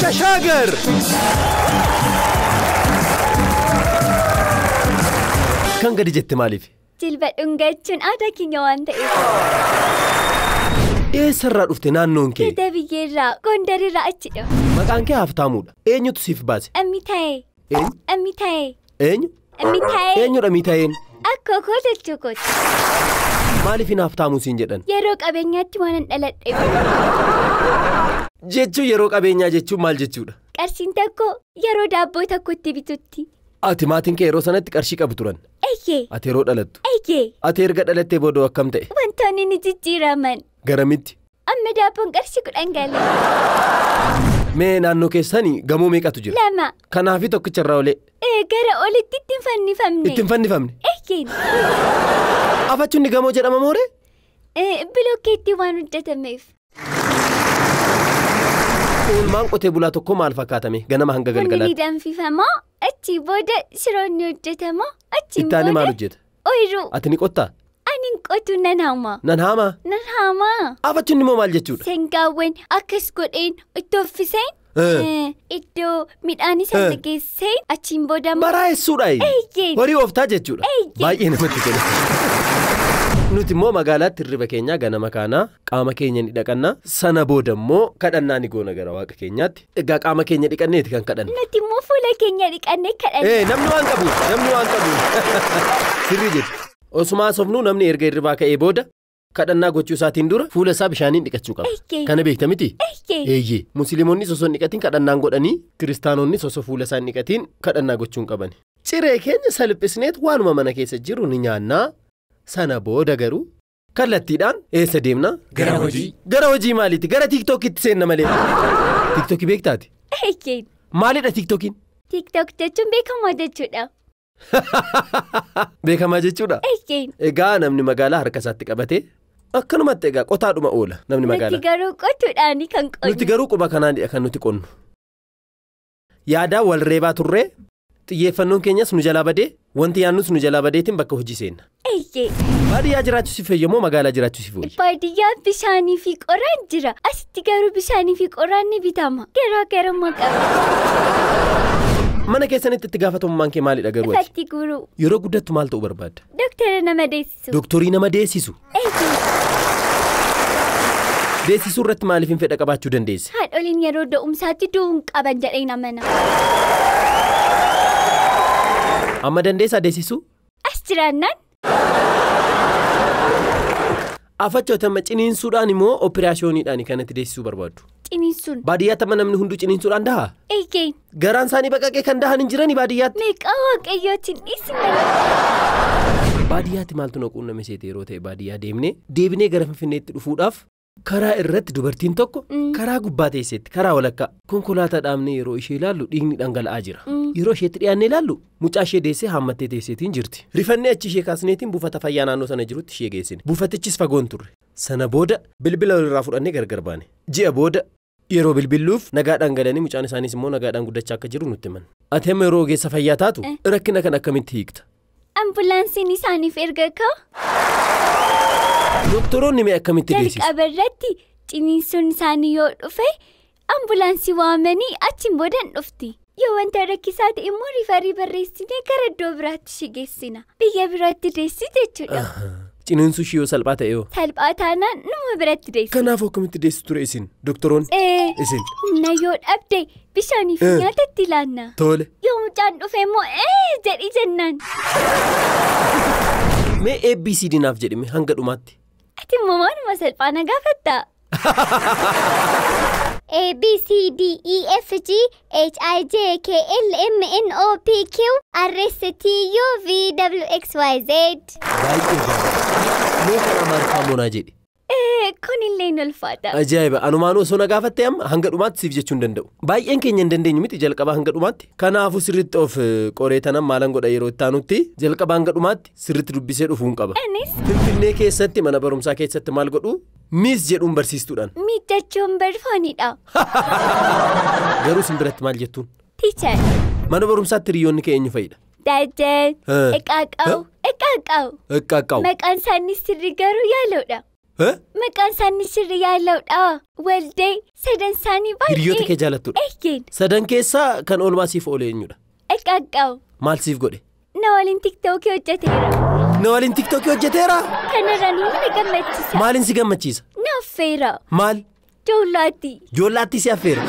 Tashaagar. Kan gadi jette maaliif? Jilba dhungachuun aadaa keenya waan ta'eef. Eessarraa dhufte naannoon kee? Gada biyyeerraa Gondarirraa achi dhufe. Maqaan kee Haftaamuudha. Eenyutu siif baase? Ammitayee. Eenyu? Ammitayee. Eenyu? Ammitayee. Eenyudha Mitayeen? Akkoo koo jechuu kooti. Maaliif hin Haftaamuu siin jedhan? Yeroo qabeenyaatti waan hin dhaladheef. Jechuun yeroo qabeenyaa jechuun maal jechuudha? Qarshiin tokko yeroo daabboo tokkotti bitutti. Ati maatiin kee yeroo sanatti qarshii qabu turan. Eeyyee. Ati yeroo dhalattu. Eeyyee. Ati erga dhalattee booda akkam ta'e? Wantoonni ni jijjiiraman. Garamitti? Amma daabboon qarshii 10 gale. Mee naannoo keessanii gamoo meeqatu jira? 2. Kanaafi tokkicha irraa olee. Gara olitti ittiin fannifamne. Ittiin fannifamne? Eeyyee. Afachuun gamoo jedhama mooree? Bilookeetti waan hojjetameef. Oolmaan qotee bulaa tokko maal fakkaatame ganama hanga galgalaatti? Bunni ni danfifamaa, achii booda shiroon ni hojjetama, achiin Ittaani maal booda hojjeta? ooyiruu. Ati ni qottaa? Ani hin qotu nan haama. Nan haamaa? Nan haamaa. Afachuun immoo maal jechuudha? Sangaawwan akkas godheen itti uffiseen iddoo midhaan isa geesseen achiin booda Baraayessuudha. Eeyyee. Horii ooftaa jechuudha. Eeyyee. Baay'ee namatti tola. Nuti immoo magaalaatti hirriba keenyaa ganama kaanaa qaama keenya ni dhaqannaa sana booda immoo kadhannaa ni goona gara waaqa keenyaatti. Egaa qaama keenya dhiqanneeti kan kadhannu. Nuti immoo fuula keenya dhiqannee kadhanna. Namni waan qabu namni waan qabu. Sirrii jettu. Osumaa sofnuu namni erga hirribaa ka'ee booda kadhannaa gochuu isaatiin dura fuula isaa bishaaniin dhiqachuu qaba. Eeyyee. Kana beekta miti? Eeyyee. Eeyyee. Musliimonni osoo hin dhiqatiin kadhannaan godhanii kiristaanonni osoo fuula isaa hin dhiqatiin kadhannaa gochuu hin qaban. Ciree keenya salphisneet waanuma mana keessa jiru ni nyaannaa. Sana booda garuu kallattiidhaan eessa deemna? Gara hojii. Gara hojii maaliiti? Gara tiiktookitti seenna malee. Tiiktookii beektaati? Eeyyee. Maalidha tiiktookiin? Tiiktook jechuun beekamaa jechuudha. Beekamaa jechuudha? Eeyyee. Egaa namni magaalaa harka isaatti qabatee akkanumatti egaa qotaadhuma oola namni Nuti magaalaa. garuu qotuudhaani kan qonnu. Nuti garuu quba kanaanidha kan nuti qonnu. Yaadaa wal reebaa turree xiyyeeffannoon keenyas nu jalaa badee wanti yaadnus nu jalaa badeetiin bakka hojii seenna. Eeyyee. Baadiyyaa jiraachuu si fayya moo magaalaa jiraachuu si fayya? Baadiyyaa bishaanii fi qoraan jira. Asitti garuu bishaanii fi qoraan ni bitama. Garaagarummaa qaba. Mana keessanitti itti gaafatamummaan kee maalidha garuu ati? Ifatti guuruu. Yeroo guddattu maal ta'uu barbaadda? Doktara nama deessisu. Doktorii nama deessisu. Eeyyee. Deessisuu irratti maaliif hin fedha qabaachuu dandeesse? Haadholiin yeroo da'umsaatti du'uu hin qaban jedheen amana. Amma dandeessaa deessisuu? As jiraannaan Afachoota amma ciniinsuudhaan immoo operaasyooniidhaan kanatti deessisuu barbaaddu. Ciniinsuun. Baadiyyaatti amma namni hunduu ciniinsuudhaan dahaa? Eeyyee. Garaan isaanii baqaqee kan dahan hin jirani baadiyyaatti? Meeqaa waaqayyootiin dhiisi malee. Baadiyyaatti maaltu na quunname seete yeroo ta'e baadiyyaa deemnee deebinee gara Finfinneetti dhufuudhaaf karaa irratti dubartiin tokko karaa gubbaa teesseetti karaa walakkaa konkolaataa dhaabnee yeroo ishee ilaallu dhiigni dhangala'aa jira. Yeroo isheetti dhiyaannee ilaallu mucaa ishee deessee haammattee teesseetiin jirti. Rifannee achi ishee kaasneetiin buufata fayyaa naannoo sana jirutti ishee geessine. Buufatichis fagoon turre. Sana booda bilbila walirraa fudhannee gargar baane. Ji'a booda yeroo bilbilluuf nagaadhaan galanii mucaan isaaniis immoo nagaadhaan guddachaa akka jiru nutti himan. Ati amma yeroo ogeessa fayyaa taatu rakkina kan akkamitti hiikta? Ambulaansiin isaaniif erga ka'a. Doktoroonni mee akkamitti deessisu? Jalqaba irratti ciniinsuun isaanii yoo dhufe ambulaansii waamanii achiin booda hin dhufti. Yoo wanta rakkisaa ta'e immoo riifarii barreessinee gara iddoo biraatti ishee geessina. Biyya biraatti deessi jechuudha. Ciniinsuu ishee yoo salphaa ta'e yoo? Salphaa taanaan numa biratti deessi. Kanaafuu akkamitti deessu ture isin doktoroonni? Isin. Humna yoo dhabde bishaanii fi nyaata itti laanna. Tole. Yoo mucaan dhufe immoo jedhi jennaan. Mee ABCD naaf jedhime hanga dhumaatti. Ati immoo waanuma salphaa na gaafatta. A B C D E F G H I J K L M N O P Q R S T U V W X Y Z. Baay'ee gaariidha. Mee kan Amaariffaa moonaa jedhi. Kunillee hin ulfaata. Ajaa'iba! Anumaan osoo na gaafatte amma hanga dhumaatti siif jechuu hin danda'u. Baay'een keenya hin dandeenyu miti jalqabaa hanga dhumaatti. Kanaafuu sirriitti of qoree tanan maalan godha yeroo itti aanutti jalqabaa hanga dhumaatti sirriitti dubbisee dhufuu hin qaba. Anis Finfinnee keessatti mana barumsaa keessatti maal godhu? Miis jedhuun barsiistuudhaan. Miis jechuun barfoonidha. Garuu isin biratti maal jettuun? Teacher. Mana barumsaatti hiriyoonni kee eenyu fa'idha? Daajeen. Iqaaqaw. Iqaaqaw. Iqaaqaw. Maqaan isaanii sirrii garuu yaaloodha. Maqaan isaanii sirrii yaaloodha. Waldee sadan isaanii baay'ee. Hiriyoota kee jaalattudha. Eeyyeen. Sadan keessaa kan oolmaa siif oole eenyudha? Iqaaqaw. Maal siif godhe? Na waliin tiktookii hojjeteera. Na waliin tiktookii hojjeteera? Kanarraan na gammachiisa. Maaliin si gammachiisa? Na affeera. Maal? Joollaatti. Joollaatti si affeera?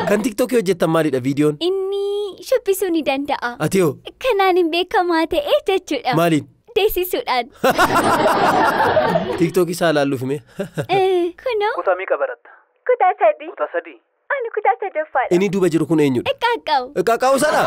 Kan tiktookii hojjettan maalidha viidiyoon? Inni shubbisuu ni danda'a. Ati hoo? Kanaan hin beekamaa ta'e jechuudha. Maaliin? Deessisuudhaan. Tiktookii isaa ilaalluuf hime. Kunoo. Kutaa meeqa baratta? Kutaa 3. Kutaa 3. Ani kutaa 3ffaadha. Inni duuba jiru kun eenyudha? Iqaaqaw. Iqaaqaw sana?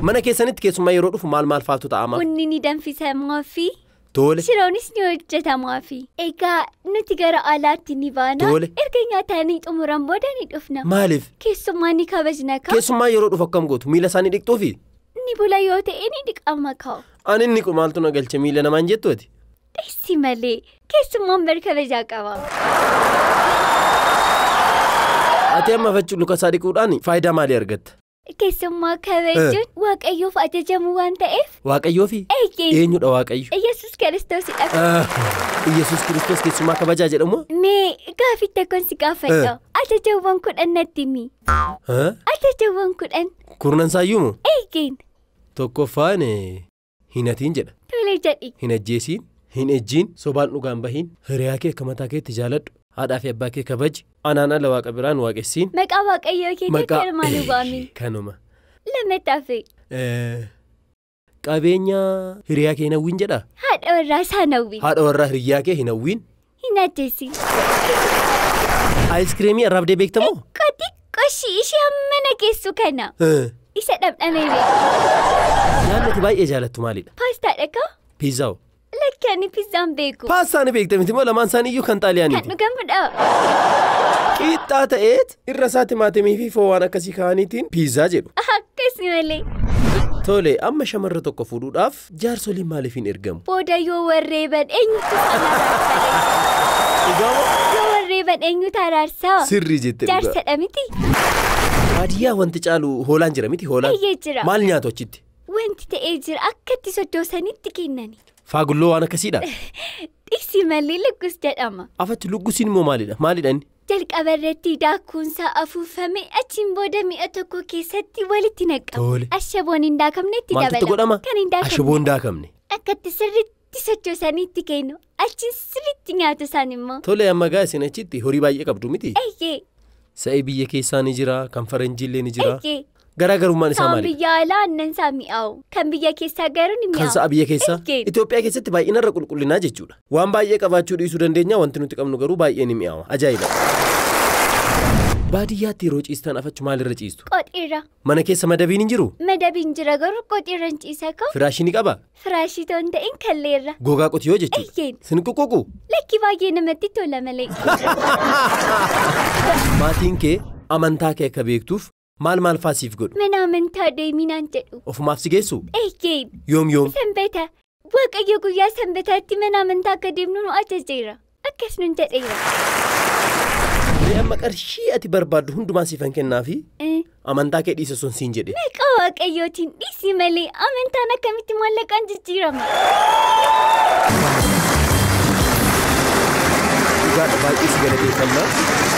Mana keessanitti keessumaa yeroo dhufu maal maal faatu ta'ama? Bunni ni danfisamaa fi Tole. Shiroonis ni hojjetamaa fi egaa nuti gara alaatti ni baana. Tole. Erga nyaatanii xumuran booda ni dhufna. Maaliif? Keessumaa ni kabajna kaa. Keessumaa yeroo dhufu akkam gootu? Miila isaanii dhiqxuufi? Ni bula yoo ta'e ni dhiqama kaa. Ani inni maaltu na galche miila namaan jettu ati? Dheessi malee keessumaan bar kabajaa qaba. Ati amma faccuu luka isaa dhiquudhaan faayidaa maalii argatta? Keessumaa kabajuun Waaqayyoof ajajamuu waan ta'eef. Waaqayyoofi? Eenyudha Waaqayyo? Yesuus Kiristoosidha. Yesuus Kiristoos keessumaa kabajaa jedhamu? Mee gaaffii tokkoon si gaafadha. Ajajawwan 10 natti himi. Ajajawwan 10. Kurnan isaayyuu moo? Eeyyeen. Tokkoffaan hin hatiin jedha. Tole jedhi. Hin ajjeesiin, hin ejjiin, sobaan dhugaan bahiin, hiriyaa kee akka mataa keetti jaaladhu, haadhaa fi abbaa kee kabaji, anaan ala waaqa biraan waaqessiin. Maqaa Waaqayyoo keetii ilmaan hin waamin. Kanuma. Lammaffaa. Qabeenya hiriyaa kee hin hawwiin jedhaa? Haadha warraa isaa hin hawwiin. Haadha warraa hiriyaa kee hin hawwiin. Hin ajjeesiin. Aayiskiriimii arraabdee beektamoo? Xiqqoo ishee hamma na geessu kana. Isa dhamdhamee beeku. Nyaanni ati baay'ee jaalattu maalidha? Paastaadha kaa? Piizzaa hoo? Lakki ani piizzaan beeku. Paastaa ni beekta miti moo lamaan isaanii iyyuu kan xaaliyaaniiti? Kan dhugamudha. Qixxaa ta'eet irra isaa timaatimii fi foon waan akkasii kaa'aniitiin piizzaa jedhu. Akkas malee. Tole amma shamarra tokko fuudhuudhaaf jaarsoliin maaliif hin ergamu? Booda yoo warreeban eenyutu araarsa? Yoo warreeban eenyutu araarsa? Sirrii jette dhugaa. Jaarsadha miti? Baadiyyaa wanti caalu hoolaan jira miti hoolaan? Eeyyee jira. Maal nyaatu achitti? Wanti ta'ee jira akka itti soddoosanitti kennani. Faagulloo waan akkasiidha? Dhiksi malee luggus jedhama. Afachi luggusiin immoo maalidha? Maalidha inni? Jalqaba irratti daakuunsaa afuufame achiin booda mi'a tokko keessatti walitti naqama. Ashaboon hin daakamne itti dabalama. Maaltu godhama? Kan hin daakamne. Ashaboon hin daakamne. Akka itti sirriitti sochoosaniitti kennu. Achiin sirriitti nyaatu isaan immoo. Tole amma gaa isin achitti horii baay'ee qabdu miti? Eeyyee. Sa'i biyya keessaa ni jira, kan faranjiillee ni jira. Eeyyee. Garaagarummaan isaa Kan maalidha? biyya alaa aannan isaa mi'aawu. Kan biyya keessaa garuu ni Kan mi'aawu. sa'a biyya keessaa? Eeyyee. Itoophiyaa keessatti baay'inarra qulqullinaa jechuudha. Waan baay'ee qabaachuu dhiisuu dandeenya wanti nuti qabnu garuu baay'ee ni mi'aawa. Ajaa'iba! Baadiyyaatti yeroo ciistan afachu maalirra ciistu? Qoxiirra. Mana keessa madabiin hin jiru? Madabiin jira garuu qoxiirra hin ciisa koo. Firaashii ni qaba? Firaashii ta'uu hin ta'in kalleerra. Gogaa qotiyoo jechuudha? Eeyyeen. Sin quqququ? Lakki baay'ee namatti tola malee. Maatiin kee amantaa kee akka beektuuf maal maal faa siif godhu? Mana amantaa deeminaan jedhu. Ofumaaf si geessu? Eeyyeen. Yoom yoom? Sanbata. Waaqayyo guyyaa sanbataatti mana amantaa akka deemnu nu ajajeera. Akkas nun jedheera. Mee amma qarshii ati barbaaddu hundumaa siifan kennaafi amantaa kee dhiisa sun siin jedhe. Maqaa Waaqayyootiin dhiisi malee amantaan akkamitti maallaqaan jijjiirama? Dhugaadha baay'ee si galateeffannaa.